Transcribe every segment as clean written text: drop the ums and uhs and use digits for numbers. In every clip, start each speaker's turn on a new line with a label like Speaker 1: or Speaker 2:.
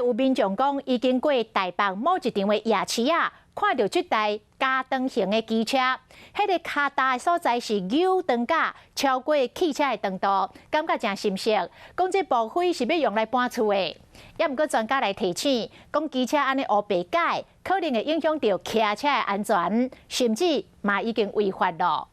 Speaker 1: 有民眾講，伊經過台北某一場的夜市仔，看著這台加長型的機車，彼個跤踏的所在是扭長甲超過汽車的長度，感覺誠心適。講這無非是欲用來搬厝的，猶毋過專家來提醒，講機車按呢烏白改，可能會影響著騎車的安全，甚至嘛已經違法囉。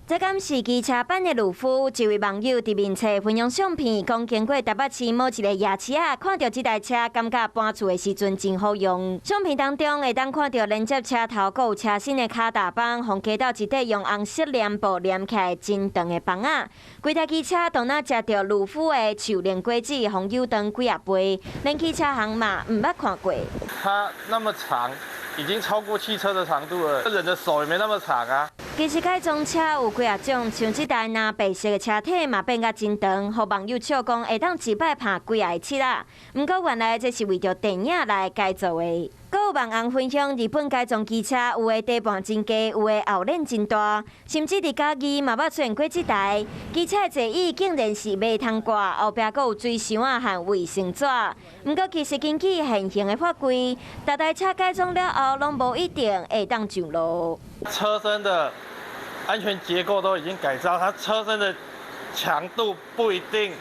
Speaker 2: 這敢是機車版的魯夫？一位網友佇面冊分享相片，講經過台北市某一個夜市仔，看著這台車，感覺搬厝的時陣真好用。相片當中會當看著連接車頭閣有車身的跤踏板，予加鬥一塊用紅色黏布黏起來真長的枋仔。規台機車都若食著魯夫的樹靈果子，予扭長幾仔倍，連汽車行嘛毋捌看過。
Speaker 3: 它那麼長，已經超過汽車的長度了，人的手也沒那麼長啊。
Speaker 2: 其實改裝車有幾仔種，像這台藍白色的車體嘛變甲真長，予網友笑講會當一擺拍幾仔个漆仔。毋過原來這是為著電影來改造的。閣有網紅分享日本改裝機車，有的底盤真低，有的後輪真大，甚至佇嘉義嘛捌出現過這台機車的座椅竟然是馬桶蓋，後壁閣有水箱仔和衛生紙。毋過其實根據現行的法規，逐台車改裝了後，攏無一定會當上路。
Speaker 3: 車身的安全結構都已經改造，它車身的強度不一定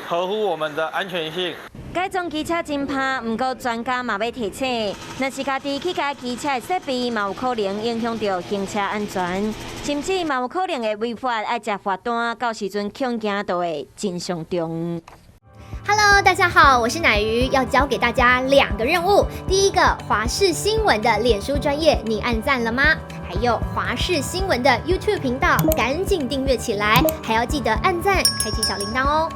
Speaker 3: 合乎我們的安全性。
Speaker 2: 改裝機車真歹，毋過專家嘛欲提醒，若是家己去改機車的設備，嘛有可能影響著行車安全，甚至嘛有可能會違法，愛接罰單，到時陣恐驚就會真傷重。
Speaker 4: Hello，大家好，我是乃瑜，要交給大家兩個任務。第一個，華視新聞的臉書專頁，你按讚了嗎？還有華視新聞的 YouTube 頻道，趕緊訂閱起來，還要記得按讚，開啟小鈴鐺哦。